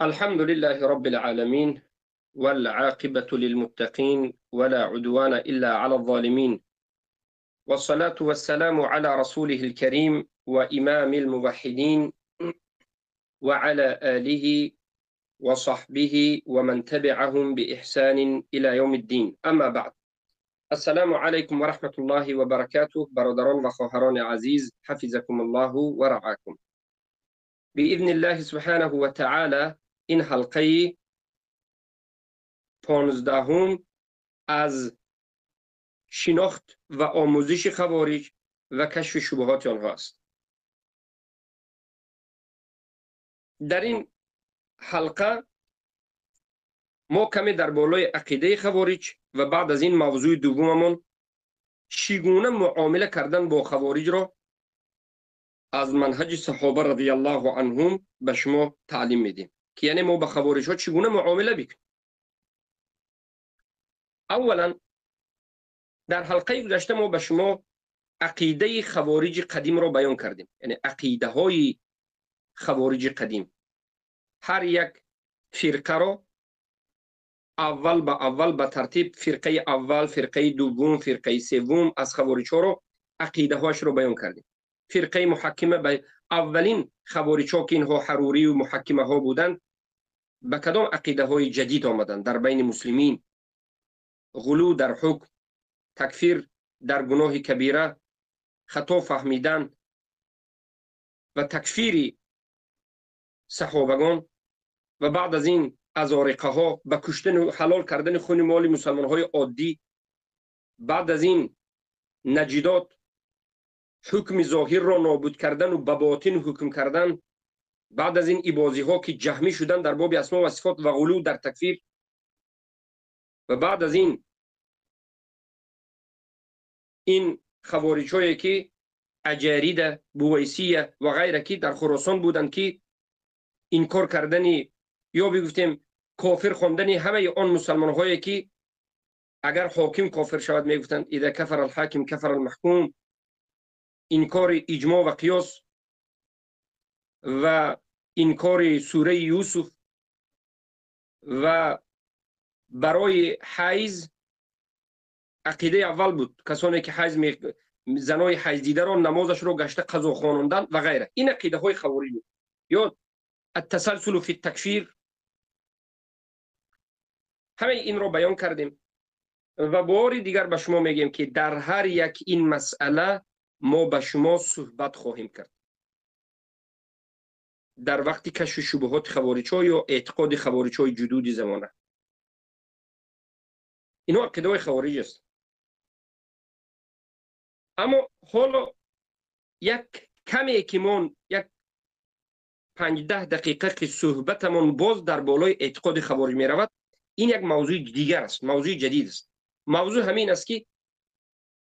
الحمد لله رب العالمين والعاقبة للمتقين ولا عدوان إلا على الظالمين والصلاة والسلام على رسوله الكريم وإمام الموحدين وعلى آله وصحبه ومن تبعهم بإحسان إلى يوم الدين. أما بعد، السلام عليكم ورحمة الله وبركاته. برادران و خواهران عزیز، حفظكم الله ورعاكم. بإذن الله سبحانه وتعالى این حلقه 15 از شناخت و آموزش خوارج و کشف شبهات آنها است. در این حلقه ما کمی در بالای عقیده خوارج و بعد از این موضوع دوممون چگونه معامله کردن با خوارج را از منهج صحابه رضی الله عنهم به شما تعلیم میدیم که یعنی ما با خوارج ها چگونه معامله بکنیم. اولا در حلقه گذشته ما به شما عقیده خوارج قدیم را بیان کردیم، یعنی عقیده های خوارج قدیم، هر یک فرقه را اول به اول به ترتیب، فرقه اول، فرقه دوم، فرقه سوم از خوارج ها را عقیده هاش را بیان کردیم. فرقه محکمه به اولین خوارج ها که اینها حروری و محکمه ها بودند، به کدام عقیده های جدید آمدند در بین مسلمین؟ غلو در حکم، تکفیر در گناه کبیره، خطا فهمیدن و تکفیر صحابگان و بعد از این ازارقه ها به کشتن و حلال کردن خون مال مسلمان های عادی، بعد از این نجدات، حکم ظاهر را نابود کردن و به باطن حکم کردن، بعد از این ایبازی ها که جهمی شدن در باب اسما و صفات و غلو در تکفیر، و بعد از این خوارج هایی که اجاریده، بویسیه و غیره که در خراسان بودند که انکار کردن یا بگفتیم کافر خواندن همه آن مسلمان هایی که اگر حاکم کافر شود میگفتند اذا کفر الحاکم کفر المحکوم، انکار اجماع و قیاس و انکار سوره یوسف و برای حیض عقیده اول بود، کسانی که حیض زنای حیض دیده را نمازش رو گشته قضا خواندن و غیره. این عقیده های خوارج بود. یا التسلسل فی التکفیر، همه این رو بیان کردیم و بار دیگر به شما میگیم که در هر یک این مسئله ما به شما صحبت خواهیم کرد در وقت کشف شبهات خوارج ها یا اعتقاد خوارج های جدود زمانه. اینا عقیده های خوارج است. اما حالا یک کمی که ما یک 5-10 دقیقه که صحبتمون باز در بالای اعتقاد خوارج می رود، این یک موضوع دیگر است، موضوع جدید است. موضوع همین است که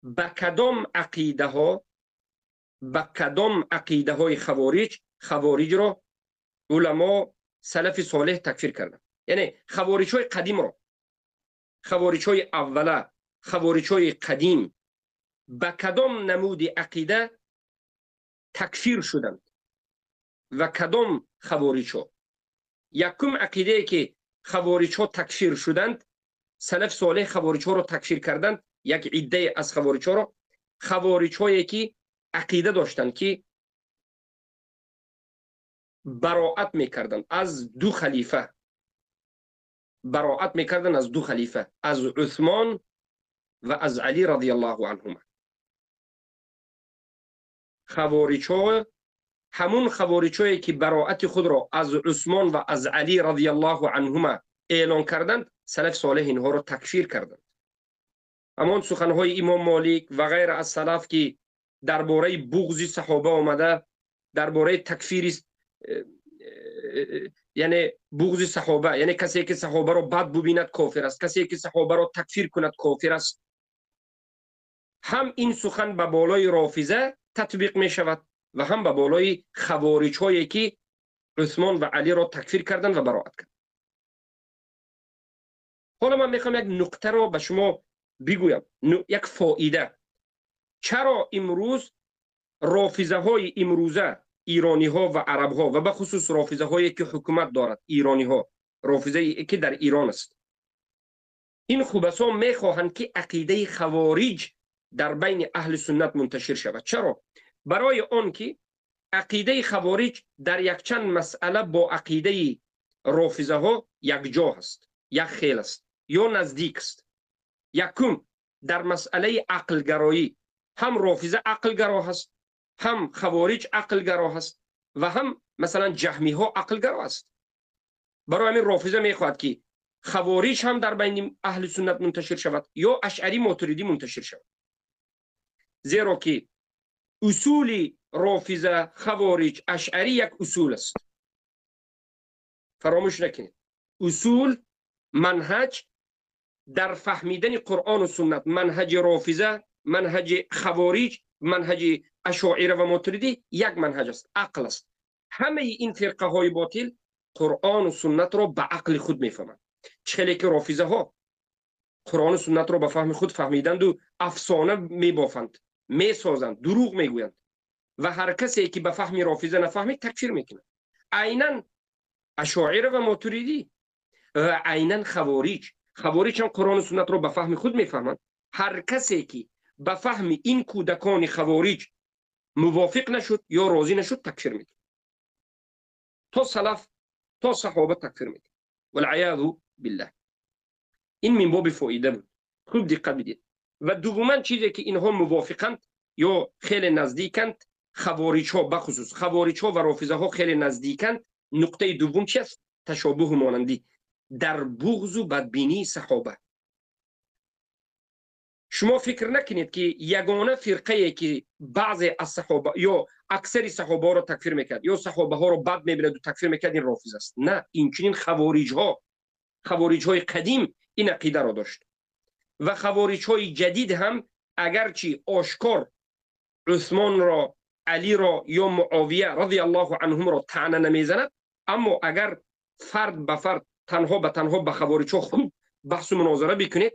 به کدام عقیده ها، به کدام عقیده های خوارج را علما سلف صالح تکفیر کردند، یعنی خوارج های قدیم را، خوارج های اوله، خوارج های قدیم به کدام نمود عقیده تکفیر شدند و کدام خوارج ها. یکم عقیده که خوارج ها تکفیر شدند، سلف صالح خوارج ها را تکفیر کردند، یک عده از خوارج ها را، خوارج هایی که عقیده داشتند که براعت میکردند از دو خلیفه، براعت میکردند از دو خلیفه، از عثمان و از علی رضی الله عنهما. خوارج ها همون خوارج هایی که براعت خود را از عثمان و از علی رضی الله عنهما اعلان کردند، سلف صالح اینها را تکفیر کردند. همان سخنهای امام مالک و غیر از سلف که درباره بغض صحابه آمده، درباره تکفیر، یعنی بغض صحابه، یعنی کسی که صحابه را بد ببیند کافر است، کسی که صحابه را تکفیر کند کافر است. هم این سخن به بالای رافضه تطبیق می شود و هم به بالای خوارج هایی که عثمان و علی را تکفیر کردند و براعت کردند. حالا من میخوام یک نقطه را به شما بگویم، یک فایده. چرا امروز رافضه های امروزه ایرانی ها و عرب ها و به خصوص رافضه هایی که حکومت دارد، ایرانی ها، رافضه که در ایران است، این خبثا میخواهند که عقیده خوارج در بین اهل سنت منتشر شود. چرا؟ برای آن که عقیده خوارج در یک چند مسئله با عقیده رافضه ها یک جا است، یک خیل است یا نزدیک است. یکم در مسئله عقلگرایی، هم رافضه عقلگرا هست، هم خوارج عقلگرا هست و هم مثلا جهمی ها عقلگرا است. برای همین رافضه میخواهد که خوارج هم در بین اهل سنت منتشر شود یا اشعری ماتریدی منتشر شود، زیرا که اصول رافضه، خوارج، اشعری یک اصول است. فراموش نکنید، اصول منهج در فهمیدن قرآن و سنت، منهج رافضه، منهج خوارج، منهج اشاعره و ماتریدی یک منهج است، عقل است. همه این فرقه های باطل قرآن و سنت را به عقل خود میفهمند. چه که رافضه ها قرآن و سنت را به فهم خود فهمیدند و افسانه میبافند، میسازند، دروغ میگویند و هر کسی که به فهم رافضه نفهمید تکفیر میکنند. عینا اشاعره و ماتریدی و عینا خوارج، خوارج هم قرآن و سنت را به فهم خود میفهمند. هر کسی که به فهم این کودکان خوارج موافق نشد یا راضی نشد تکفیر میکنه، تا سلف تا صحابه تکفیر میکنه، والعیاذ بالله. این من باب فایده بود، خوب دقت بدید. و دوما چیزی که اینها موافقند یا خیلی نزدیکند، خوارج ها، بخصوص خوارج ها و رافضه ها خیلی نزدیکند. نقطه دوم چی است؟ تشابه و مانندی در بغض و بدبینی صحابه. شما فکر نکنید که یگانه فرقه که بعضی از صحابه یا اکثر صحابه را تکفیر میکرد یا صحابه ها را بد میبیند و تکفیر میکرد این رافضه است. نه، اینچنین خوارج ها، خوارج های قدیم این عقیده را داشت و خوارج های جدید هم اگرچه آشکار عثمان را، علی را یا معاویه رضی الله عنهم را طعنه نمیزند، اما اگر فرد به فرد، تنها به تنها به خوارج ها خوب بحث و مناظره بکنید،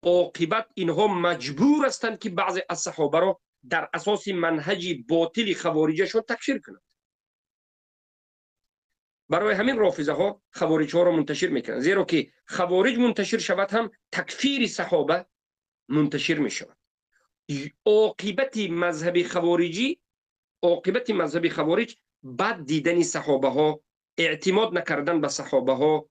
عاقبت اینها مجبور هستند که بعضی از صحابه را در اساس منهج باطل خوارجشون تکفیر کنند. برای همین رافضه ها خوارج ها را منتشر میکنند، زیرا که خوارج منتشر شود هم تکفیر صحابه منتشر میشود. عاقبت مذهب خوارجی، عاقبت مذهب خوارج بد دیدن صحابه ها، اعتماد نکردن به صحابه ها،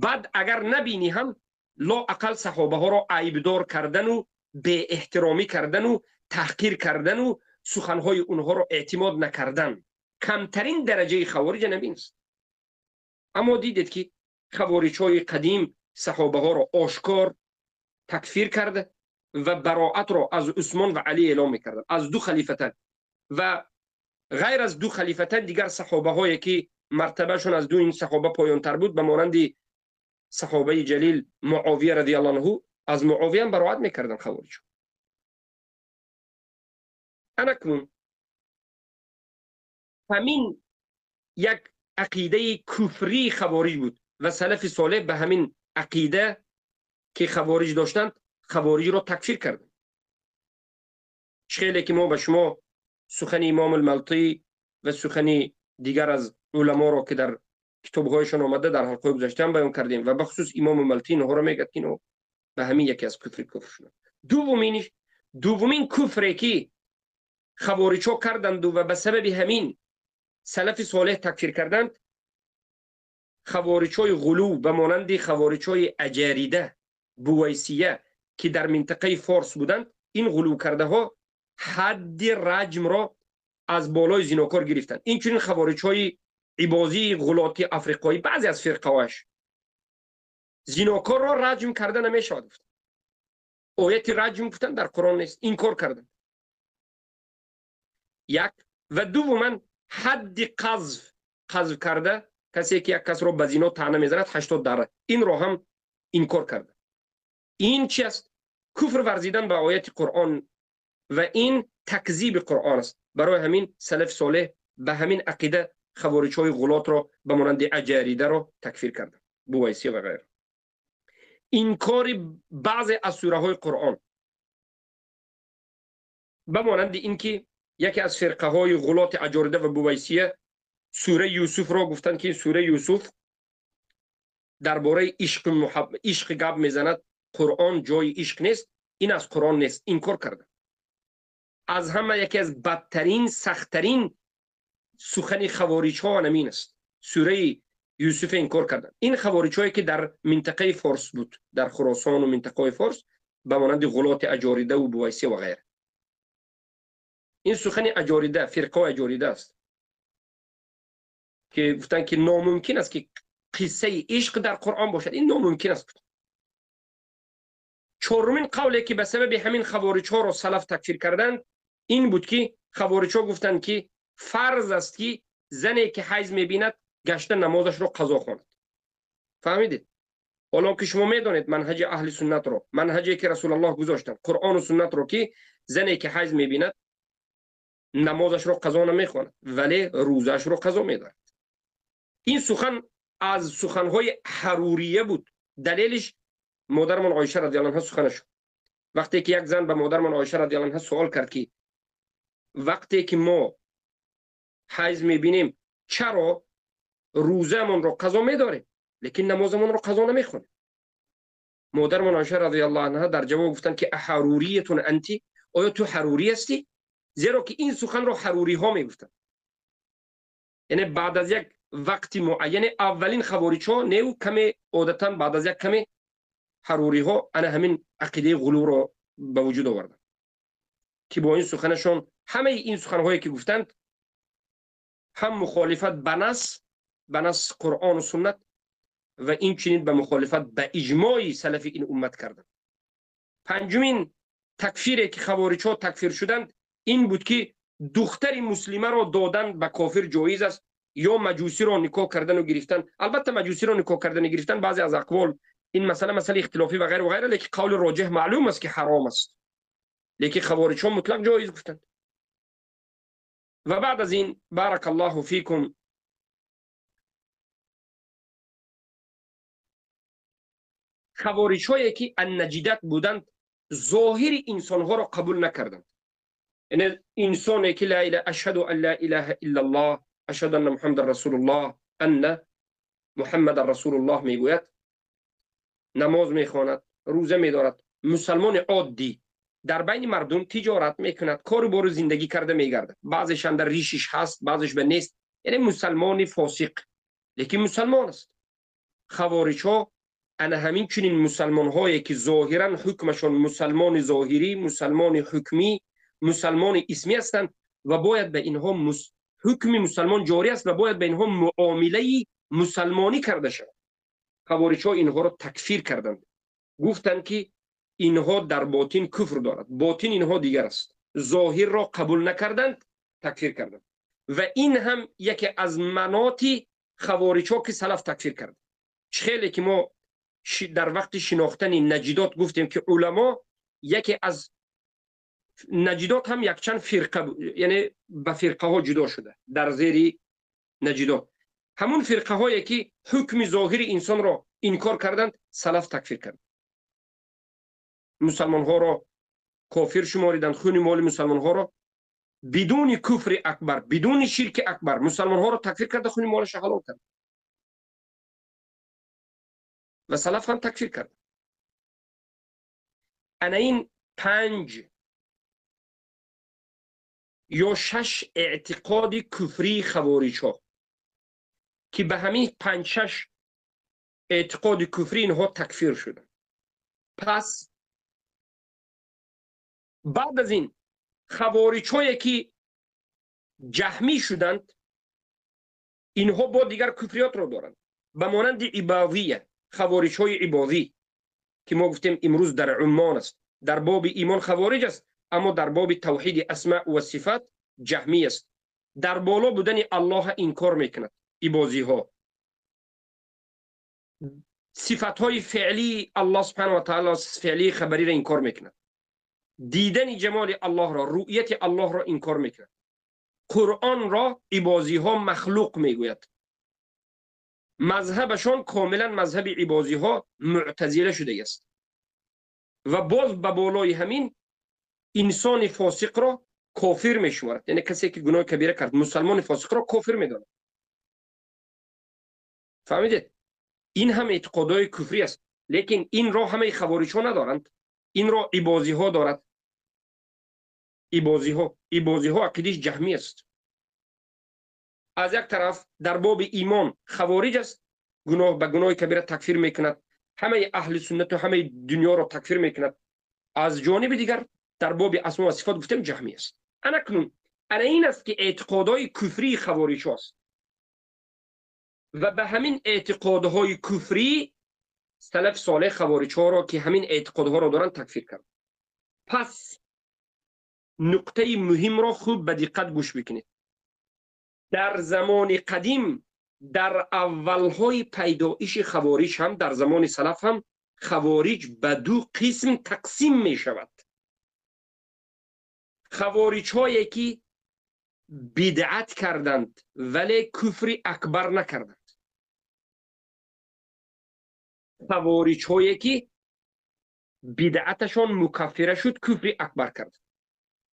بد اگر نبینی هم لا اقل صحابه ها را عیبدار کردن و بی احترامی کردن و تحقیر کردن و سخنهای اونها را اعتماد نکردن، کمترین درجه خوارج نبین است. اما دیدید که خوارج های قدیم صحابه ها را آشکار تکفیر کرده و براعت را از عثمان و علی اعلام میکردند، از دو خلیفتن و غیر از دو خلیفتن دیگر صحابه هایی که مرتبهشون از دو این صحابه پایان تر بود، به مانند صحابه جلیل معاویه رضی الله عنه، از معاویه هم براعت میکردن خوارج. انکنون همین یک عقیده کفری خوارج بود و سلف صالح به همین عقیده که خوارج داشتند خوارج را تکفیر کردند. خیلی که ما به شما سخن امام الملطی و سخن دیگر از علما را که در کتابهایشان آمده در حلقه گذشته هم بیان کردیم و بخصوص امام ملطی اینها را میگه که اینو به همین یکی از کفر کفر شدند. دومین کفری که خوارج ها کردند و به سبب همین سلف صالح تکفیر کردند، خوارج های غلو به مانند خوارج های اجاریده بویسیه که در منطقه فارس بودند، این غلو کرده ها حد رجم را از بالای زیناکار گرفتند. این چنین خوارج های عبازی غلاتی افریقایی بعضی از فرقه هاش زیناکار را رجم کرده نمیشود گفت. آیت رجم گفتن در قرآن نیست، این کار کردن یک. و دوما حد قذف، قذف کرده کسی که یک کس را به زینا طعنه میزند 80 دره، این را هم انکار کرده. این چی است؟ کفر ورزیدن به آیت قرآن و این تکذیب قرآن است. برای همین سلف صالح به همین عقیده خوارج های غلات را به مانند اجاریده را تکفیر کردند، بویسی و غیره. انکار بعضی از سوره های قرآن به مانند اینکه Яке аз фирқаҳои ғулоти аҷорида ва бувайсия сураи Юсуфро гуфтанд, ки сураи Юсуф дар бораи ишқ гап мезанад, Қуръон ҷои ишқ нест, ин аз Қуръон нест, инкор карда. Аз ҳама яке аз бадтарин, сахттарин сухани хавориҷҳо ҳамин аст. Сураи Юсуф инкор карданд. Ин хавориҷҳое ки дар минтақаи Форс буд, дар Хуросон ва минтақаҳои Форс, ба монанди ғулоти аҷорида ва бувайсия ва ғайра. Ин сухани аҷорида, фирқаҳои аҷорида аст, ки гуфтанд ки номумкин аст ки қиссаи ишқ дар Қуръон бошад. Ин номумкин аст. Чорумин қавле ки ба сабаби ҳамин хавориҷҳоро салаф такфир карданд ин буд, ки хавориҷҳо гуфтанд ки фарз аст ки зане ки ҳайз мебинад гашта намозашро қазо хонад. Фаҳмидед? Ҳоло ки шумо медонед манҳаҷи аҳли суннатро, манҳаҷе ки Расулаллоҳ гузоштанд, Қуръону суннатро, ки зане ки ҳайз мебинад намозашро қазо намехонад, вале рӯзаашро қазо медорад. Ин сухан аз суханҳои ҳарурия буд. Далелиш модармон Оиша радиаллоҳу анҳа суханаш. Вақте ки як зан ба модармон Оиша радиаллоҳу анҳа суол кард, ки вақте ки мо ҳайз мебинем, чаро рӯзаамонро қазо медорем, лекин намозамонро қазо намехонем? Модармон Оиша радиаллоҳу анҳа дар ҷавоб гуфтанд, ки аҳаруриятун анти, оё ту ҳарурӣ ҳастӣ? Зеро ки ин суханро ҳаруриҳо мегуфтанд. Яъне баъд аз як вақти муайяне аввалин хавориҷҳо неу каме одатан баъд аз як каме ҳаруриҳо ана ҳамин ақидаи ғулуро ба вуҷуд оварданд, ки бо ин суханашон ҳамаи ин суханҳое ки гуфтанд ҳам мухолифат ба нас, ба нас Қуръону суннат, ва инчунин ба мухолифат ба иҷмои салафи ин уммат карданд. Панҷумин такфире ки хавориҷҳо такфир шуданд ин буд, ки духтари муслимаро додан ба кофир ҷоиз аст ё маҷусиро никоҳ кардану гирифтан. Албатта маҷусиро никоҳ кардану гирифтан баъзе аз ақвол ин масъала масъалаи ихтилофӣ ва ғайра ва ғайра, лекин қавли роҷеҳ маълум аст ки ҳаром аст, лекин хавориҷҳо мутлақ ҷоиз гуфтанд. Ва баъд аз ин баракаллоҳу фикум хавориҷҳое ки аннаҷидат буданд зоҳири инсонҳоро қабул накарданд. Яъне инсоне ки ла илаҳа, ашҳаду ан ла илаҳа иллаллоҳ, ашҳаду анна муҳаммадан расулуллоҳ, анна муҳаммадан расулуллоҳ мегӯяд, намоз мехонад, рӯза медорад, мусалмони оддӣ дар байни мардум тиҷорат мекунад, кору бору зиндагӣ карда мегардад, баъзеш андар ришиш ҳаст, баъзеш ба нест, яъне мусалмони фосиқ, лекин мусалмон аст. Хавориҷҳо ана ҳамин чунин мусалмонҳое ки зоҳиран ҳукмашон мусалмони зоҳирӣ, мусалмони ҳукмӣ, мусалмони исмӣ ҳастанд ва бояд ба инҳо ҳукми мусалмон ҷорӣ аст ва бояд ба инҳо муомилаи мусалмонӣ карда шавад. Хавориҷҳо инҳоро такфир карданд, гуфтанд ки инҳо дар ботин куфр дорад, ботин инҳо дигар аст, зоҳирро қабул накарданд, такфир карданд. Ва ин ҳам яке аз маноти хавориҷҳо ки салаф такфир кард. Хеле ки мо дар вақти шинохтани наҷидот гуфтем ки уламо яке аз наҷидот ҳам якчанд фирқа, яъне ба фирқаҳо ҷудо шуда дар зери наҷидот. Ҳамун фирқаҳое ки ҳукми зоҳири инсонро инкор карданд, салаф такфир кард. Мусалмонҳоро кофир шумориданд, хуни моли мусалмонҳоро бидуни куфри акбар, бидуни ширки акбар мусалмонҳоро такфир карда, хуни молаша ҳалол кард ва салаф ҳам такфир кард. Ана ин панҷ ё шаш эътиқоди куфрии хавориҷҳо ки ба ҳамин панҷ-шаш эътиқоди куфрӣ инҳо такфир шуданд. Пас баъд аз ин хавориҷҳое ки ҷаҳмӣ шуданд, инҳо бо дигар куфриётро доранд, ба монанди ибовия, хавориҷҳои ибовӣ ки мо гуфтем имрӯз дар Уммон аст, дар боби имон хавориҷ аст, аммо дар боби тавҳиди асма ва сифат ҷаҳмӣ аст. Дар боло будани Аллоҳ инкор мекунад ибозиҳо. Сифатҳои феълии Аллоҳ субҳанаҳу ва таъоло, феълии хабариро инкор мекунад. Дидани ҷамоли Аллоҳро, рӯяти Аллоҳро инкор мекунад. Қуръонро ибозиҳо махлуқ мегӯяд. Мазҳабашон комилан мазҳаби ибозиҳо муътазила шудааст. Ва боз ба болои ҳамин инсони фосиқро кофир мешуморад. Яъне касе ки гуноҳи кабира кард, мусалмони фосиқро кофир медонад. Фаҳмидед? Ин ҳам эътиқодҳои куфрӣ аст, лекин инро ҳамаи хавориҷҳо надоранд. Инро ибозиҳо дорад. Ибозиҳо ақидиш ҷаҳмӣ аст. Аз як тараф дар боби имон хавориҷ аст, гуноҳ ба гуноҳи кабира такфир мекунад, ҳамаи аҳли суннату ҳамаи дунёро такфир мекунад. Аз ҷониби дигар дар боби асмо ва сифот гуфтем ҷаҳмӣ аст. Анакнун ана ин аст ки эътиқодҳои куфрии хавориҷҳо аст ва ба ҳамин эътиқодҳои куфрӣ салаф солеҳ хавориҷҳоро ки ҳамин эътиқодҳоро доранд такфир кард. Пас нуқтаи муҳимро хуб ба диққат гӯш бикунед. Дар замони қадим, дар аввалҳои пайдоиши хавориҷ ҳам, дар замони салаф ҳам хавориҷ ба ду қисм тақсим мешавад. Хавориҷҳое ки бидъат карданд, вале куфри акбар накарданд. Хавориҷҳое ки бидъаташон мукаффира шуд, куфри акбар карданд.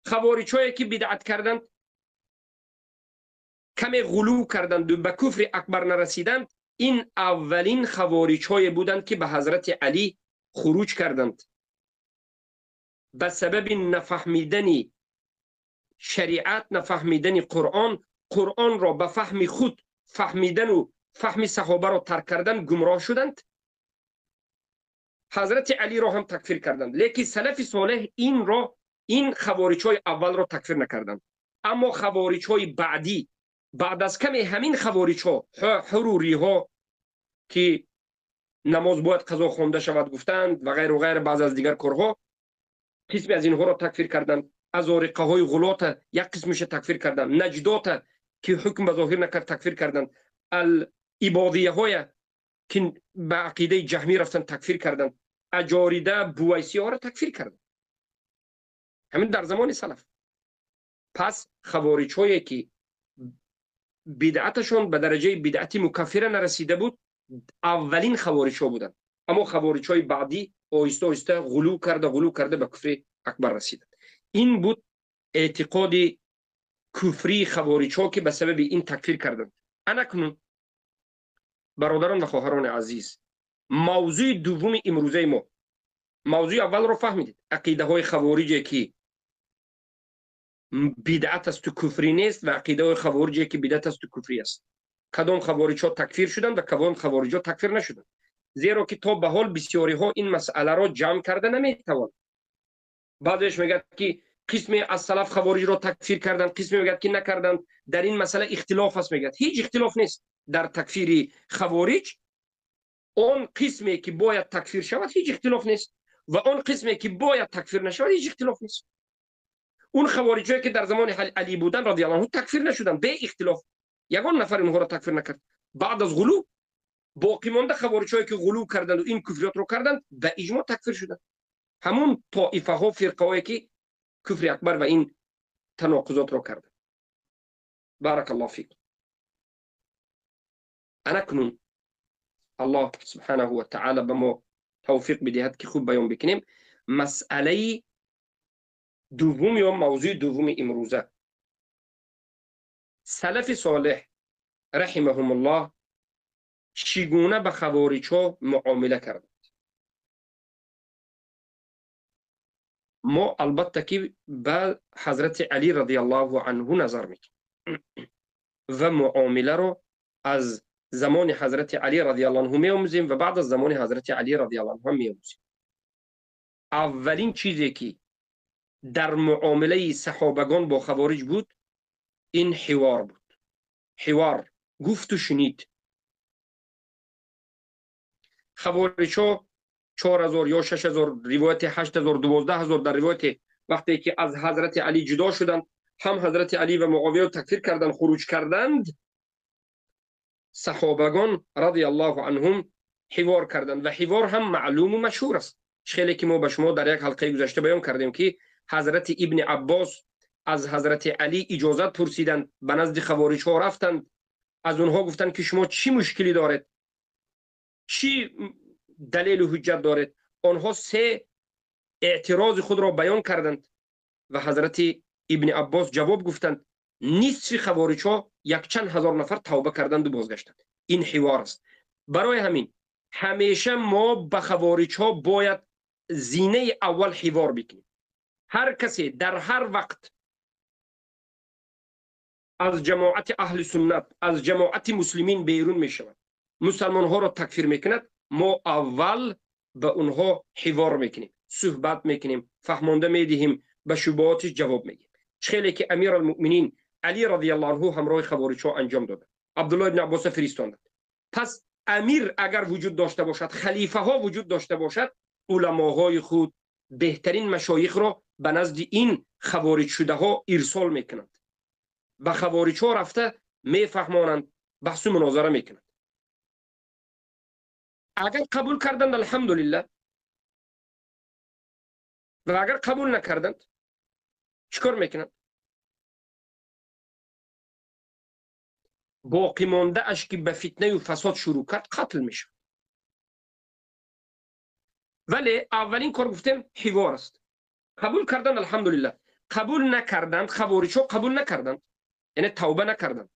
Хавориҷҳое ки бидъат карданд, каме ғулув карданд ва ба куфри акбар нарасиданд, ин аввалин хавориҷҳое буданд ки ба ҳазрати Алӣ хуруҷ карданд. Ба сабаби нафаҳмидани шариат, нафаҳмидани Қуръон, Қуръонро ба фаҳми худ фаҳмидану фаҳми саҳобаро тарк кардан гумроҳ шуданд. Ҳазрати Алиро ҳам такфир карданд, лекин салафи солеҳ инро, ин хавориҷҳои аввалро такфир накарданд. Аммо хавориҷҳои баъдӣ, баъд аз каме ҳамин хавориҷҳо, ҳуруриҳо ки намоз бояд қазо хонда шавад гуфтанд ва ғайру ғайр, баъзе аз дигар корҳо, қисме аз инҳоро такфир карданд. Азориқаҳои ғулота як қисмиша такфир карданд. Наҷдота ки ҳукм ба зоҳир накард такфир карданд. Алибодияҳоя ки ба ақидаи ҷаҳмӣ рафтанд такфир карданд. Аҷорида, бувайсиҳоро такфир карданд. Ҳамин дар замони салаф. Пас хавориҷҳое ки бидъаташон ба дараҷаи бидъати мукаффира нарасида буд, аввалин хавориҷҳо буданд. Аммо хавориҷҳои баъдӣ оҳиста оҳиста ғулув карда ба куфри акбар расиданд. Ин буд эътиқоди куфрии хавориҷҳо ки ба сабаби ин такфир карданд. Анакнун бародарон ва хоҳарони азиз, мавзӯи дуввуми имрӯзаи мо, мавзӯи аввалро фаҳмидед, ақидаҳои хавориҷе ки бидъат асту куфрӣ нест ва ақидаҳои хавориҷе ки бидъат асту куфрӣ аст. Кадом хавориҷҳо такфир шуданд ва кадом хавориҷҳо такфир нашуданд. Зеро ки то ба ҳол бисёриҳо ин масъаларо ҷамъ карда наметавонанд. Баъзеаш мегӯяд ки қисме аз салаф хавориҷро такфир карданд, қисме мегӯяд ки накарданд. Дар ин масъала ихтилоф аст, мегӯяд. Ҳеҷ ихтилоф нест дар такфири хавориҷ. Он қисме ки бояд такфир шавад ҳеҷ ихтилоф нест ва он қисме ки бояд такфир нашавад ҳеҷ ихтилоф нест. Он хавориҷое ки дар замони Алӣ буданд радиаллоҳу анҳу такфир нашуданд бе ихтилоф. Ягон нафар инҳоро такфир накард. Баъд аз ғулув боқӣ монда хавориҷҳое ки ғулув карданд ва ин куфриётро карданд ба иҷмо такфир шуданд. Ҳамун тоифаҳо, фирқаҳое ки куфри акбар ва ин таноқузотро карданд. Баракаллоҳу фикум. Анакнун Аллоҳ субҳанаҳу ва таъала ба мо тавфиқ бидиҳад ки хуб баён бикунем масъалаи дуввум ё мавзӯи дуввуми имрӯза. Салафи солеҳ раҳимаҳумуллоҳ чӣ гуна ба хавориҷҳо муомила карданд? Мо албатта ки ба ҳазрати Алӣ радиаллоҳу анҳу назар мекунем ва муомиларо аз замони ҳазрати Алӣ радиаллоҳу анҳу меомӯзем ва баъд аз замони ҳазрати Алӣ радиаллоҳу анҳу меомӯзем. Аввалин чизе ки дар муомилаи саҳобагон бо хавориҷ буд, ин ҳивор буд. Ҳивор, гуфту шунид. Хавориҷҳо 4000 ё 6000, ривояти 8000, 12000 дар ривояти вақте ки аз ҳазрати Алӣ ҷудо шуданд, ҳам ҳазрати Алӣ ва Муовияро такфир карданд, хуруҷ карданд. Саҳобагон радиаллоҳу анҳум ҳивор карданд ва ҳивор ҳам маълуму машҳур аст. Хеле ки мо ба шумо дар як ҳалқаи гузашта баён кардем ки ҳазрати ибни Аббос аз ҳазрати Алӣ иҷозат пурсиданд, ба назди хавориҷҳо рафтанд, аз онҳо гуфтанд ки шумо чӣ мушкилӣ доред, чӣ далелу ҳуҷҷат доред. Онҳо се эътирози худро баён карданд ва ҳазрати Ибни Аббос ҷавоб гуфтанд, нисфи хавориҷҳо якчанд ҳазор нафар тавба карданду бозгаштанд. Ин ҳивор аст. Барои ҳамин ҳамеша мо ба хавориҷҳо бояд зинаи аввал ҳивор бикунем. Ҳар касе дар ҳар вақт аз ҷамоати аҳли суннат, аз ҷамоати муслимин берун мешавад, мусалмонҳоро такфир мекунад, мо аввал ба онҳо ҳивор мекунем, суҳбат мекунем, фаҳмонда медиҳем, ба шубҳотиш ҷавоб медиҳем. Хеле ки Амир алмуъминин Али радиаллоҳу анҳу ҳамроҳи хавориҷҳо анҷом доданд, Абдуллоҳ ибни Аббоса фиристонданд. Пас амир агар вуҷуд дошта бошад, халифаҳо вуҷуд дошта бошад, уламоҳои худ беҳтарин машоихро ба назди ин хавориҷшудаҳо ирсол мекунанд. Ба хавориҷҳо рафта мефаҳмонанд, баҳсу мунозара мекунанд. Агар қабул карданд, алҳамдулиллаҳ, ва агар қабул накарданд, чӣ кор мекунанд? Боқӣ мондааш ки ба фитнаю фасод шурӯъ кард, қатл мешавад. Вале аввалин кор гуфтем ҳивор аст. Қабул карданд, алҳамдулиллаҳ. Қабул накарданд, хавориҷҳо қабул накарданд, яъне тавба накарданд.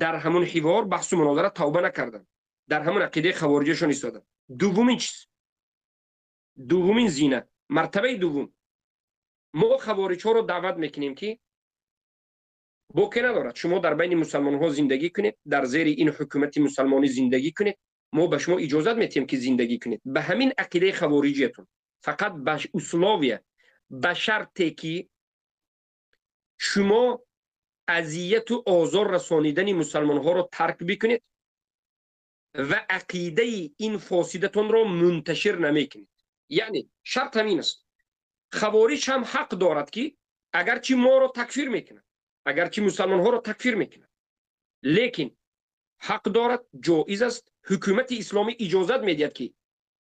Дар ҳамун ҳивор, баҳсу мунозара тавба накарданд, дар ҳамун ақидаи хавориҷашон истоданд. Дуввумин чиз, дуввумин зина, мартабаи дуввум, мо хавориҷҳоро даъват мекунем ки боке надорад, шумо дар байни мусалмонҳо зиндагӣ кунед, дар зери ин ҳукумати мусалмонӣ зиндагӣ кунед, мо ба шумо иҷозат метиҳем ки зиндагӣ кунед ба ҳамин ақидаи хавориҷиятон, фақат ба условия, ба шарте ки шумо азияту озор расонидани мусалмонҳоро тарк бикунед ва ақидаи ин фосидатонро мунташир намекунед. Яъне шарт ҳамин аст. Хавориҷ ҳам ҳақ дорад ки агарчи моро такфир мекунад, агарчи мусалмонҳоро такфир мекунад, лекин ҳақ дорад, ҷоиз аст, ҳукумати исломӣ иҷозат медиҳад ки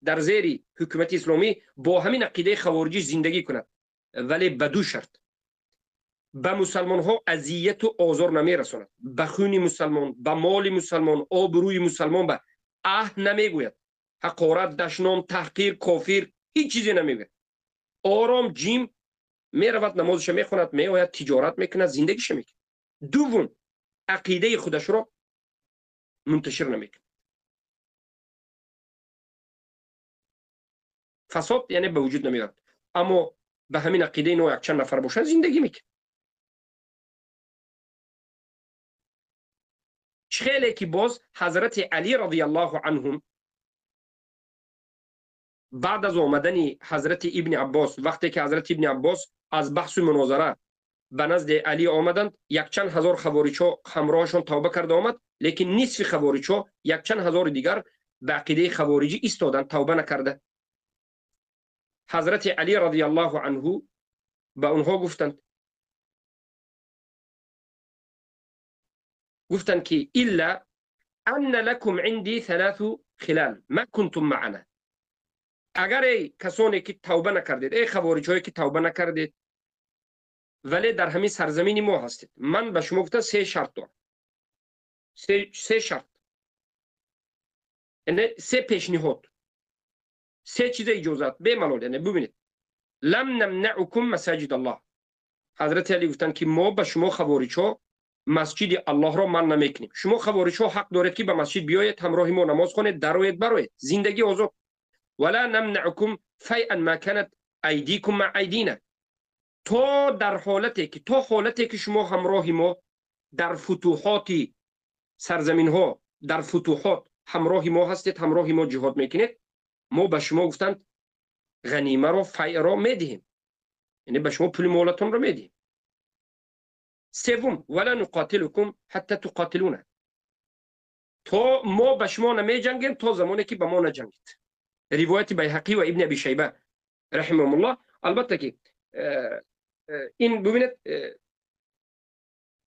дар зери ҳукумати исломӣ бо ҳамин ақидаи хавориҷӣ зиндагӣ кунад, вале ба ду шарт: ба мусалмонҳо азияту озор намерасонад, ба хуни мусалмон, ба моли мусалмон, обрӯи мусалмон ба аҳ намегӯяд, ҳақорат, дашном, таҳқир, кофир, ҳеҷ чизе намегӯяд. Ором ҷим меравад, намозаша мехонад, меояд, тиҷорат мекунад, зиндагиша мекунад. Дуввум, ақидаи худашро мунташир намекунад. Фасод яъне ба вуҷуд намеорад, аммо ба ҳамин ақидаи но якчанд нафар бошад, зиндагӣ мекунад. Хеле ки боз ҳазрати Али радиаллоҳу анҳум баъд аз омадани ҳазрати Ибни Аббос, вақте ки ҳазрати Ибни Аббос аз баҳсу мунозара ба назди Али омаданд, якчанд ҳазор хавориҷҳо ҳамроҳашон тавба карда омад, лекин нисфи хавориҷҳо, якчанд ҳазори дигар ба ақидаи хавориҷӣ истоданд, тавба накарда. Ҳазрати Али радиаллоҳу анҳу ба онҳо гуфтанд ки илла анна лакум инди саласу хилал ма кунтум маана. Агар эй касоне ки тавба накардед, эй хавориҷҳое ки тавба накардед, вале дар ҳамин сарзамини мо ҳастед, ман ба шумо гуфтам се шарт дорам, се шарт, яъне се пешниҳод, се чиза иҷозат бемалол. Яъне бубинед, лам намнаукум масаҷид Аллоҳ. Ҳазрати Али гуфтанд ки мо ба шумо хавориҷҳо масҷиди Аллоҳро манъ намекунем. Шумо хавориҷҳо ҳақ доред ки ба масҷид биёед, ҳамроҳи мо намоз хонед, дароед, бароед, зиндагӣ озод. Вала намнаукум файан ма канат айдикум ма айдина. То дар ҳолате ки, то ҳолате ки шумо ҳамроҳи мо дар футуҳоти сарзаминҳо, дар футуҳот ҳамроҳи мо ҳастед, ҳамроҳи мо ҷиҳод мекунед, мо ба шумо гуфтанд ғанимаро, файъро медиҳем, яъне ба шумо пули молатонро медиҳем. Севум, вала нуқотилукум ҳатта туқотилуна. То мо ба шумо намеҷангем то замоне ки ба мо наҷангед. Ривояти Байҳақӣ ва Ибни Аби Шайба раҳимаҳумуллоҳ. Албатта ки ин бубинед,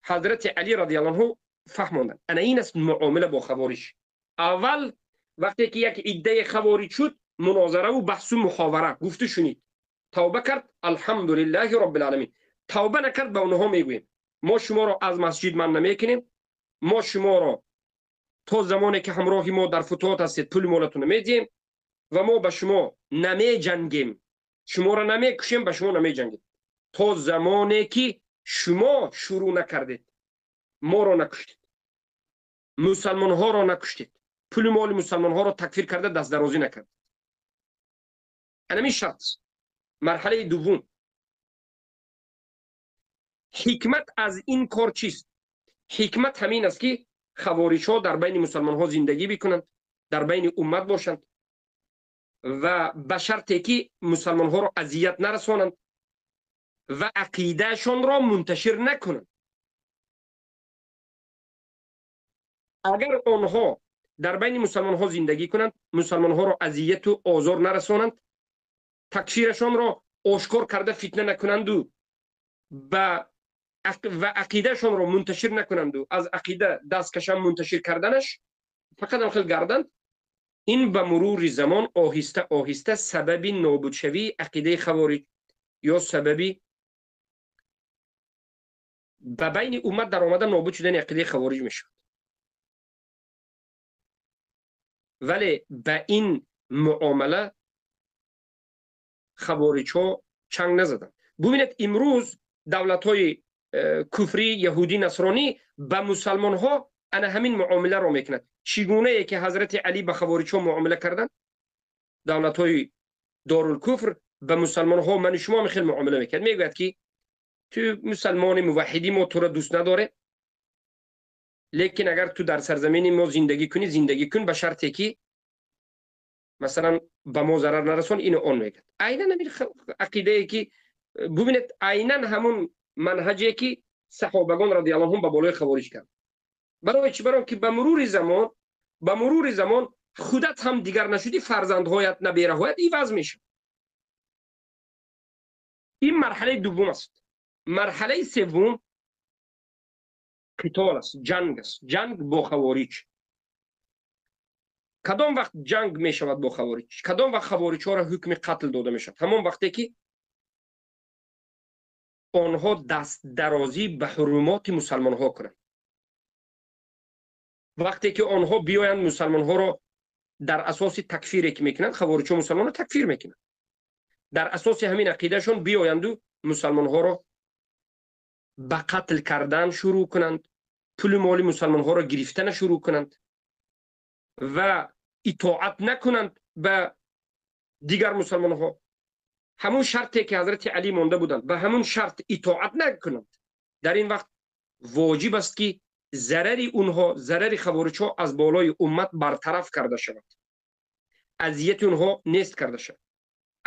ҳазрати Али радиаллоҳу анҳу фаҳмонданд. Ана ин аст муомила бо хавориҷ. Аввал вақте ки як иддаи хавориҷ шуд, мунозараву баҳсу муҳовара, гуфту шунид. Тавба кард, алҳамдулиллаҳи роббил оламин. Тавба накард, ба онҳо мегӯем мо шуморо аз масҷид манъ намекунем, мо шуморо то замоне ки ҳамроҳи мо дар футуҳот ҳастед пули молатонро медиҳем ва мо ба шумо намеҷангем, шуморо намекушем, ба шумо намеҷангем то замоне ки Шумо шурӯъ накардед, моро накуштед, мусалмонҳоро накуштед, пули моли мусалмонҳоро такфир карда дастдарозӣ накардед. Ҳамин шарт аст. Марҳалаи дуввум, ҳикмат аз ин кор чист? Ҳикмат ҳамин аст, ки хавориҷҳо дар байни мусалмонҳо зиндагӣ бикунанд, дар байни уммат бошанд ва ба шарте ки мусалмонҳоро азият нарасонанд ва ақидаашонро мунташир накунанд. Агар онҳо дар байни мусалмонҳо зиндагӣ кунанд, мусалмонҳоро азияту озор нарасонанд, такфирашонро ошкор карда фитна накунанду ва ақидаашонро мунташир накунанду аз ақида даст кашанд, мунташир карданаш фақат ҳам хел гарданд, ин ба мурури замон оҳиста оҳиста сабаби нобудшавии ақидаи хавориҷ ё сабаби ба байни уммат даромада нобуд шудани ақидаи хавориҷ мешавад. Вале ба ин муомала хавориҷҳо чанг назаданд. Бубинед, имрӯз давлатҳои куфрӣ, яҳудӣ, насронӣ ба мусалмонҳо ана ҳамин муомиларо мекунад. Чӣ гунае ки ҳазрати Алӣ ба хавориҷҳо муомила карданд, давлатҳои дорулкуфр ба мусалмонҳо ману шумо ҳам хел муомила мекунад. Мегӯяд ки ту мусалмони муваҳҳидӣ, мо туро дӯст надорем, лекин агар ту дар сарзамини мо зиндагӣ кунӣ, зиндагӣ кун ба шарте ки масалан ба мо зарар нарасон, ину он мегӯяд. Айнан ҳамин ақидае ки бубинед, айнан ҳамун манҳаҷе ки саҳобагон радиаллоҳу анҳум ба болои хавориҷ кард. Барои чӣ? Барои ки ба мурури замон худат ҳам дигар нашудӣ, фарзандҳоят, набераҳоят иваз мешавад. Ин марҳалаи дуввум аст. Марҳалаи севум қитол аст, ҷанг аст, ҷанг бо хавориҷ. Кадом вақт ҷанг мешавад бо хавориҷ? Кадом вақт хавориҷҳоро ҳукми қатл дода мешавад? Ҳамон вақте ки онҳо дастдарозӣ ба ҳурумоти мусалмонҳо кунанд, вақте ки онҳо биёянд мусалмонҳоро дар асоси такфире ки мекунанд, хавориҷҳо мусалмонро такфир мекунанд, дар асоси ҳамин ақидаашон биёянду мусалмонҳоро ба қатл кардан шурӯъ кунанд, пули моли мусалмонҳоро гирифтана шурӯъ кунанд ва итоат накунанд ба дигар мусалмонҳо, ҳамун шарте ки ҳазрати Алӣ монда буданд, ба ҳамун шарт итоат накунанд, дар ин вақт воҷиб аст ки зарари онҳо, зарари хавориҷҳо аз болои уммат бартараф карда шавад, азияти онҳо нест карда шавад.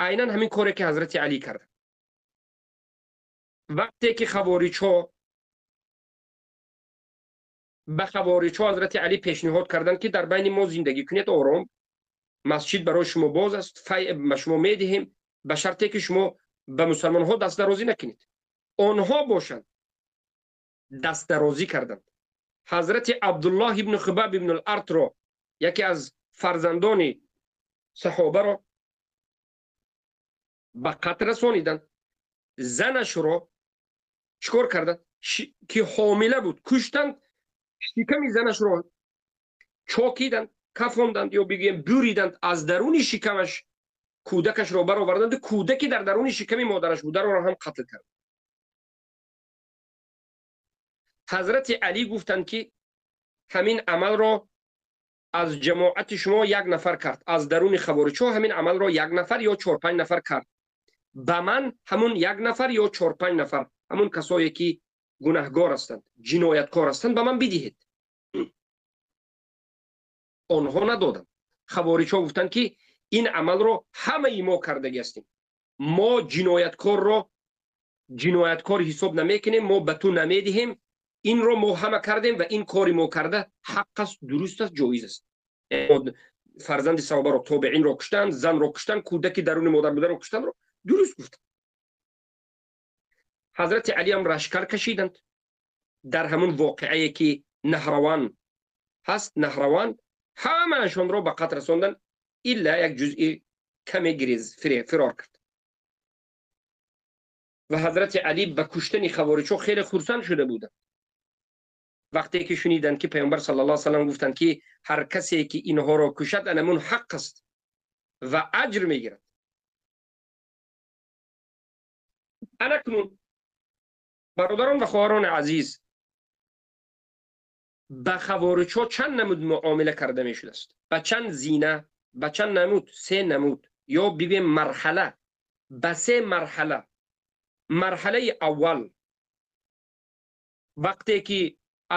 Айнан ҳамин коре ки ҳазрати Алӣ карданд. Вақте ки хавориҷҳо ба хавориҷҳо ҳазрати Алӣ пешниҳод карданд, ки дар байни мо зиндагӣ кунед ором, масҷид барои шумо боз аст, фай ба шумо медиҳем, ба шарте ки шумо ба мусалмонҳо дастдарозӣ накунед, онҳо бошанд дастдарозӣ карданд. Ҳазрати Абдуллоҳ ибну Хубаб ибну Артро, яке аз фарзандони саҳобаро ба қатл расониданд. Занашро чӣ кор карданд, ки ҳомила буд, куштанд, шиками занашро чокиданд, кафонданд ё бигӯем буриданд, аз даруни шикамаш кӯдакашро бароварданду кӯдаки дар даруни шиками модараш бударо ҳам қатл кард. Ҳазрати Алӣ гуфтанд, ки ҳамин амалро аз ҷамоати шумо як нафар кард, аз даруни хавориҷҳо ҳамин амалро як нафар ё чор-панҷ нафар кард. Ба ман ҳамун як нафар ё чор-панҷ нафар, ҳамун касое ки гунаҳгор ҳастанд, ҷинояткор ҳастанд, ба ман бидиҳед. Онҳо надоданд. Хавориҷҳо гуфтанд, ки ин амалро ҳамаи мо кардагӣ ҳастем, мо ҷинояткорро ҷинояткор ҳисоб намекунем, мо ба ту намедиҳем, инро мо ҳама кардем ва ин кори мо карда ҳақ аст, дуруст аст, ҷоиз аст. Фарзанди саҳобаро, тобеинро куштанд, занро куштанд, кӯдаки даруни модар бударо куштанро дуруст гуфтанд. Ҳазрати Алиам лашкар кашиданд. Дар ҳамун воқеае ки Наҳраван ҳаст, Наҳраван, ҳамаашонро ба қатл расонданд, илла як ҷузъи каме гирез фирор кард. Ва ҳазрати Алӣ ба куштани хавориҷҳо хеле хурсанд шуда буданд, вақте ки шуниданд, ки Паёмбар саллаллоҳу алайҳи васаллам гуфтанд, ки ҳар касе ки инҳоро кушад, анамун ҳақ аст ва аҷр мегирад. Анакнун Бародарон ва хоҳарони азиз, ба хавориҷҳо чанд намуд муомила карда мешудааст? Ба чанд зина, ба чанд намуд? Се намуд ё бигӯем марҳала, ба се марҳала. Марҳалаи аввал, вақте ки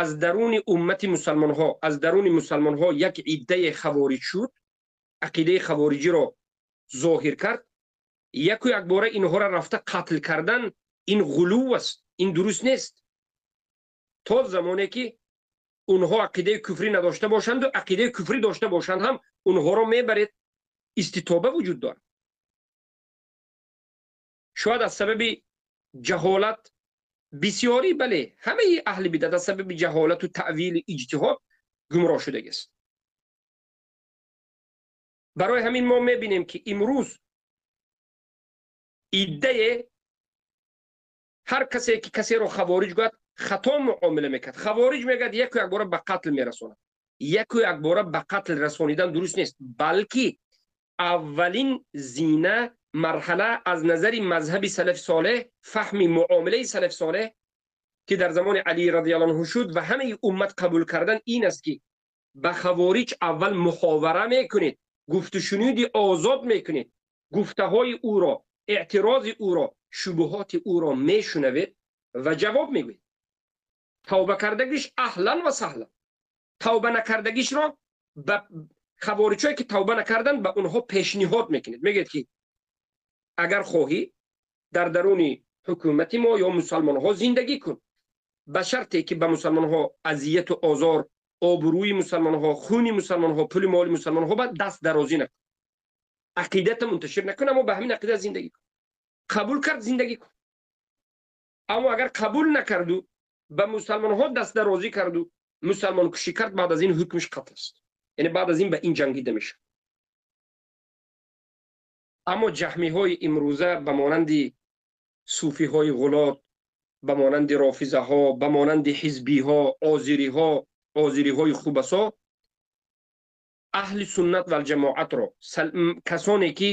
аз даруни уммати мусалмонҳо, аз даруни мусалмонҳо як иддае хавориҷ шуд, ақидаи хавориҷиро зоҳир кард, яку якбора инҳоро рафта қатл кардан ин ғулув аст, ин дуруст нест. То замоне ки онҳо ақидаи куфрӣ надошта бошанду ақидаи куфрӣ дошта бошанд ҳам онҳоро мебаред, иститоба вуҷуд дорад. Шояд аз сабаби ҷаҳолат бисёрӣ, бале, ҳамаи аҳли бидат аз сабаби ҷаҳолату таъвили иҷтиҳод гумроҳ шудагист. Барои ҳамин мо мебинем, ки имрӯз иддае ҳар касе ки касеро хавориҷ гӯяд, хато муомила мекард. Хавориҷ мегӯяд, яку якбора ба қатл мерасонад. Яку якбора ба қатл расонидан дуруст нест, балки аввалин зина, марҳала аз назари мазҳаби салафи солеҳ, фаҳми муомилаи салафи солеҳ ки дар замони Алӣ радиаллоҳу анҳу шуд ва ҳамаи уммат қабул кардан, ин аст ки ба хавориҷ аввал муховара мекунед, гуфтушуниди озод мекунед, гуфтаҳои ӯро, эътирози ӯро, шубуҳоти ӯро мешунавед ва ҷавоб мегӯед. Тавба кардагиш аҳлан ва саҳлан, тавба накардагишро ба хавориҷҳое ки тавба накарданд ба онҳо пешниҳод мекунед, мегӯед ки агар хоҳӣ дар даруни ҳукумати мо ё мусалмонҳо зиндагӣ кун, ба шарте ки ба мусалмонҳо азияту озор, обрӯи мусалмонҳо, хуни мусалмонҳо, пули моли мусалмонҳо ба даст дарозӣ накун, ақидата мунташир накун, аммо ба ҳамин ақида зиндагӣ кун. Қабул кард, зиндагӣ кун. Аммо агар қабул накарду ба мусалмонҳо дастдарозӣ карду мусалмонкушӣ кард, баъд аз ин ҳукмиш қатл аст, яъне баъд аз ин ба ин ҷангида мешавад. Аммо ҷаҳмиҳои имрӯза ба монанди суфиҳои ғулот, ба монанди рофизаҳо, ба монанди ҳизбиҳо, озириҳо, озириҳои хубасо, аҳли суннат валҷамоатро, касоне ки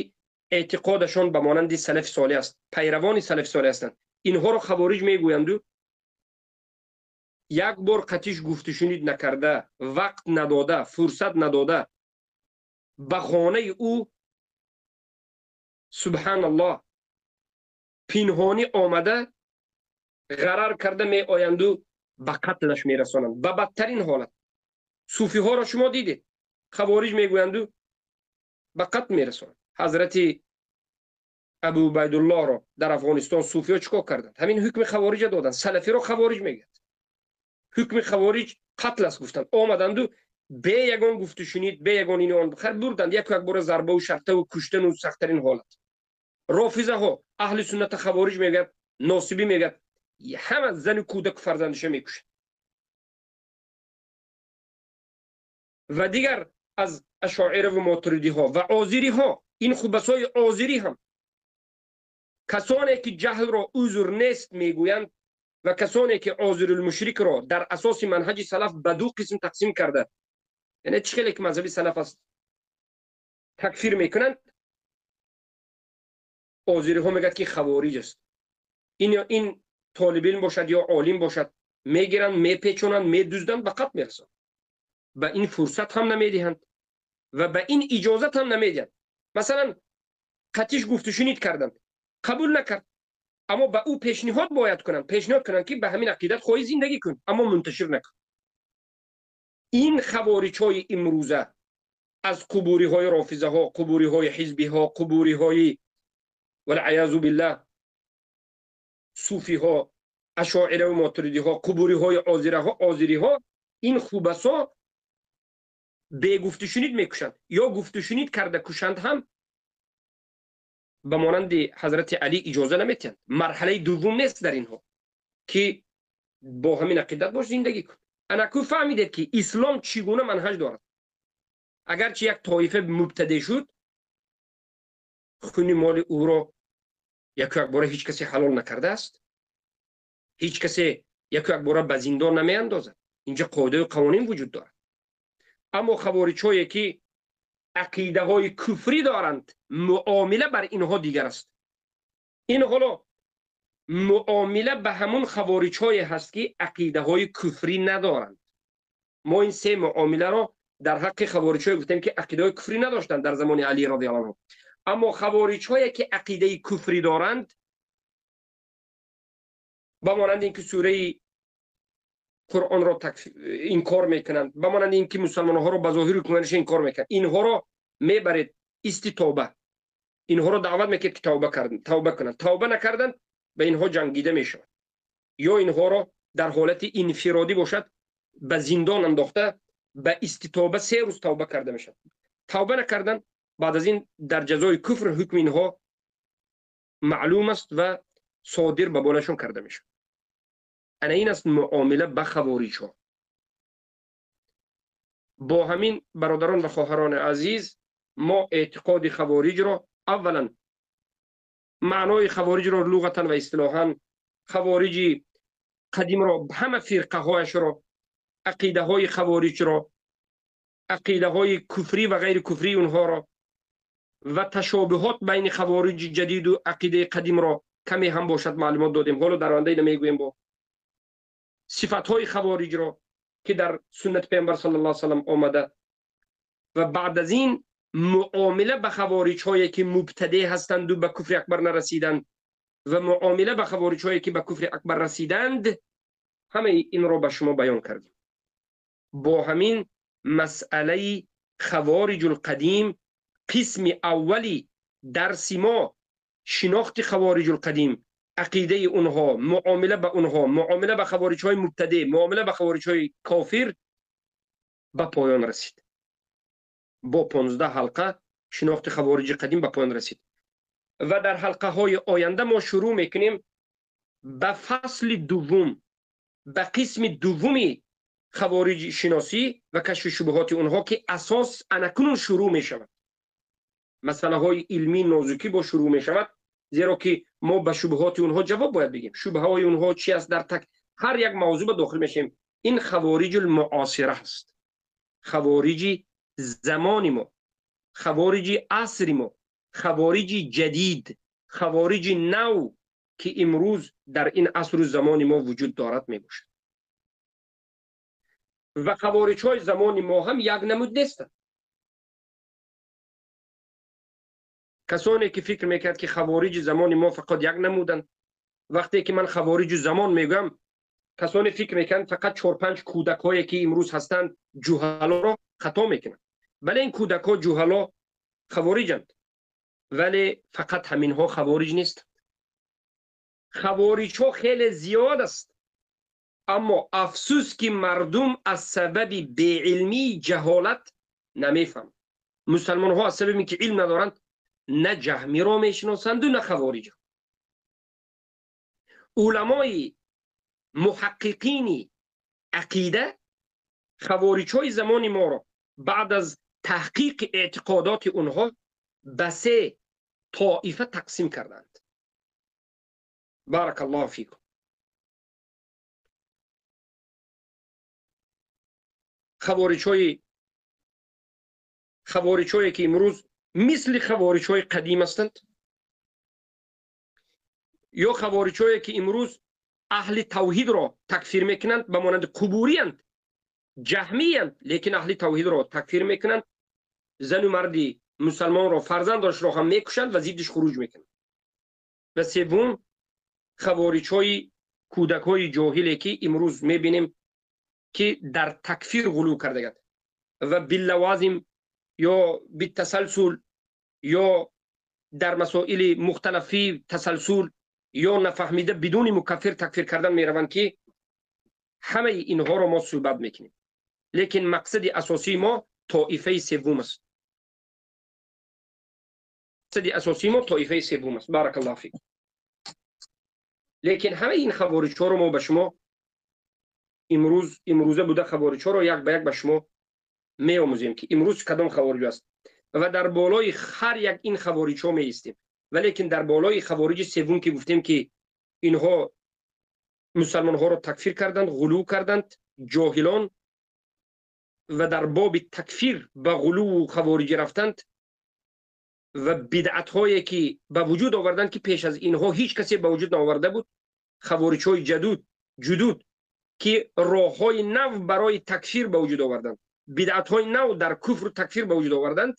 эътиқодашон ба монанди салафи солеҳ аст, пайравони салафи солеҳ ҳастанд, инҳоро хавориҷ мегӯянду як бор қатиш гуфтушунид накарда, вақт надода, фурсат надода, ба хонаи ӯ, субҳаналлоҳ, пинҳонӣ омада ғарар карда меоянду ба қатлаш мерасонанд. Ба бадтарин ҳолат суфиҳоро шумо дидед, хавориҷ мегӯянду ба қатл мерасонанд. Ҳазрати Абу Убайдуллоҳро дар Афғонистон суфиҳо чӣ кор карданд? Ҳамин ҳукми хавориҷа доданд. Салафиро хавориҷ мегӯяд, ҳукми хавориҷ қатл аст гуфтанд. Омаданду бе ягон гуфтушунид, бе ягон ини он хар бурданд, яку якбора зарбаву шартаву куштану сахттарин ҳолат. Рофизаҳо аҳли сунната хавориҷ мегӯяд, носибӣ мегӯяд, ҳама зану кӯдаку фарзандиша мекушад. Ва дигар аз ашоираву мотуридиҳо ва озириҳо, ин хубасои озирӣ ҳам касоне ки ҷаҳлро узр нест мегӯянд ва касоне ки озирулмушрикро дар асоси манҳаҷи салаф ба ду қисм тақсим карда, яъне чӣ хеле ки мазҳаби салаф аст такфир мекунанд, озириҳо мегӯяд ки хавориҷ аст. Ин толибилм бошад ё олим бошад, мегиранд, мепечонанд, медузданд, ба қатл мерасонанд. Ба ин фурсат ҳам намедиҳанд ва ба ин иҷозат ҳам намедиҳанд. Масалан, қатиш гуфтушунид карданд, қабул накард, аммо ба ӯ пешниҳод бояд кунанд, пешниҳод кунанд ки ба ҳамин ақидат хоҳӣ зиндагӣ кун, аммо мунташир накун. Ин хавориҷҳои имрӯза аз қубуриҳои рофизаҳо, қубуриҳои ҳизбиҳо, қубуриҳои валъаязу биллаҳ суфиҳо, ашоираву мотуридиҳо, қубуриҳои озириҳо, ин хубасо бегуфтушунид мекушанд ё гуфтушунид карда кушанд ҳам ба монанди ҳазрати Алӣ иҷоза наметиҳанд. Марҳалаи дуввум нест дар инҳо ки бо ҳамин ақидат бош зиндагӣ кун. Анаку фаҳмидед ки ислом чӣ гуна манҳаҷ дорад. Агарчи як тоифа мубтаде шуд, хуни моли ӯро яку якбора ҳеҷ касе ҳалол накардааст, ҳеҷ касе яку якбора ба зиндон намеандозад. Инҷа қоидаю қавонин вуҷуд дорад. Аммо хавориҷҳое ки ақидаҳои куфрӣ доранд, муомила бар инҳо дигар аст. Ин ҳоло муомила ба ҳамун хавориҷҳое ҳаст, ки ақидаҳои куфрӣ надоранд. Мо ин се муомиларо дар ҳаққи хавориҷҳое гуфтем, ки ақидаҳои куфрӣ надоштанд дар замони Алӣ радиаллоҳу анҳу. Аммо хавориҷҳое ки ақидаи куфрӣ доранд, ба монанди ин ки сураи Қуръонро инкор мекунанд, ба монанди ин ки мусалмонҳоро ба зоҳири ҳукмрониш инкор мекунанд, инҳоро мебаред иститоба, инҳоро даъват мекунед, ки тавба кунанд. Тавба накарданд, ба инҳо ҷангида мешавад, ё инҳоро дар ҳолати инфиродӣ бошад ба зиндон андохта ба иститоба 3 рӯз тавба карда мешавад. Тавба накарданд, баъд аз ин дар ҷазои куфр ҳукми инҳо маълум аст ва содир ба болашон карда мешавад. Ана ин аст муомила ба хавориҷҳо. Бо ҳамин, бародарон ва хоҳарони азиз, мо эътиқоди хавориҷро аввалан маънои хавориҷро луғатан ва истилоҳан, хавориҷи қадимро, ҳама фирқаҳояшро, ақидаҳои хавориҷро, ақидаҳои куфрӣ ва ғайри куфрии онҳоро ва ташобиҳот байни хавориҷи ҷадиду ақидаи қадимро каме ҳам бошад маълумот додем. Ҳоло дар оянда ина мегӯем бо сифатҳои хавориҷро, ки дар суннати паёмбар саллаллоҳу алайҳи васаллам омада, ва баъд аз ин муомила ба хавориҷҳое ки мубтадеъ ҳастанду ба куфри акбар нарасиданд ва муомила ба хавориҷҳое ки ба куфри акбар расиданд, ҳамаи инро ба шумо баён кардем. Бо ҳамин масъалаи хавориҷулқадим қисми аввали дарси мо, шинохти хавориҷулқадим, ақидаи онҳо, муомила ба онҳо, муомила ба хавориҷҳои мубтадеъ, муомила ба хавориҷҳои кофир ба поён расид. Бо 15 ҳалқа шинохти хавориҷи қадим ба поён расид ва дар ҳалқаҳои оянда мо шурӯъ мекунем ба фасли дуввум, ба қисми дуввуми хавориҷи шиносӣ ва кашфи шубҳоти онҳо, ки асос анакунун шурӯъ мешавад. Масъалаҳои илмии нозукӣ бо шурӯъ мешавад, зеро ки мо ба шубҳоти онҳо ҷавоб бояд бигем. Шубҳаҳои онҳо чи аст? Дар так ҳар як мавзӯъ ба дохил мешавем. Ин хавориҷул муосира аст, хавориҷи замони мо, хавориҷи асри мо, хавориҷи ҷадид, хавориҷи нав, ки имрӯз дар ин асру замони мо вуҷуд дорад мебошад. Ва хавориҷҳои замони мо ҳам як намуд нестанд. Касоне ки фикр мекард, ки хавориҷи замони мо фақат як намуданд, вақте ки ман хавориҷи замон мегӯям, касоне фикр мекунанд фақат 4-5 кӯдакҳое ки имрӯз ҳастанд ҷуҳалоро хато мекунанд. Бале, ин кӯдакҳо ҷуҳало хавориҷанд, вале фақат ҳаминҳо хавориҷ нестанд. Хавориҷҳо хеле зиёд аст, аммо афсӯс ки мардум аз сабаби беилмии ҷаҳолат намефаҳманд. Мусалмонҳо аз сабаби ин ки илм надоранд, на ҷаҳмиро мешиносанду на хавориҷро. Уламои муҳаққиқини ақида хавориҷҳои замони моро баъд аз таҳқиқи эътиқодоти онҳо ба 3 тоифа тақсим карданд. Баракаллоҳу фикум. Хавориҷҳое ки имрӯз мисли хавориҷҳои қадим ҳастанд, ё хавориҷҳое ки имрӯз аҳли тавҳидро такфир мекунанд, ба монанди қубуриянд, ҷаҳмиянд, лекин аҳли тавҳидро такфир мекунанд, зану марди мусалмонро, фарзандашро ҳам мекушанд ва зиддиш хуруҷ мекунанд. Ва севум хавориҷҳои кӯдакҳои ҷоҳиле ки имрӯз мебинем ки дар такфир ғулӯ кардаганд ва биллавазим ё битасалсул ё дар масоили мухталафи тасалсул ё нафаҳмида бидуни мукаффир такфир кардан мераванд, ки ҳамаи инҳоро мо суҳбат мекунем. Лекин мақсади асосии мо тоифаи севум аст. Мақсади асосии мо тоифаи севум аст. Баракаллоҳу фик. Лекин ҳамаи ин хавориҷҳоро мо ба шумо имрӯза буда хавориҷҳоро як ба як ба шумо меомӯзем, ки имрӯз кадом хавориҷ аст ва дар болои ҳар як ин хавориҷҳо меистем. Валекин дар болои хавориҷи севум ки гуфтем, ки инҳо мусалмонҳоро такфир карданд, ғулӯ карданд, ҷоҳилон, ва дар боби такфир ба ғулӯву хавориҷӣ рафтанд Ва бидъатҳое, ки ба вуҷуд оварданд, ки пеш аз инҳо ҳеҷ касе ба вуҷуд наоварда буд. Хавориҷҳои ҷудуд, ки роҳҳои нав барои такфир ба вуҷуд оварданд, бидъатҳои нав дар куфру такфир ба вуҷуд оварданд,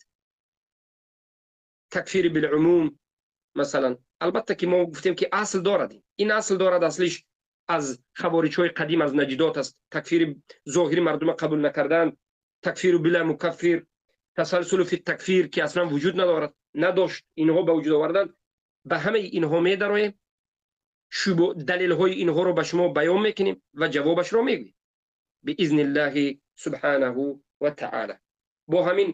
такфири билъумум масалан. Албатта, ки мо гуфтем, ки асл дорад, ин асл дорад, аслиш аз хавориҷҳои қадим, аз наҷдот аст. Такфири зоҳири мардума қабул накардан, такфиру била мукаффир, тасалсулу фи такфир, ки аслан вуҷуд надорад, надошт, инҳо ба вуҷуд оварданд. Ба ҳамаи инҳо медароем, далелҳои инҳоро ба шумо баён мекунем ва ҷавобашро мегӯем بإذن الله سبحانه وتعالى. Бо ҳамин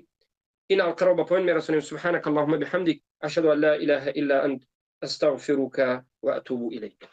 ин ҳалқаро ба поён мерасонем. سبحانك اللهم بحمدك، أشهد أن لا إله إلا أنت، أستغفرك وأتوب إليك.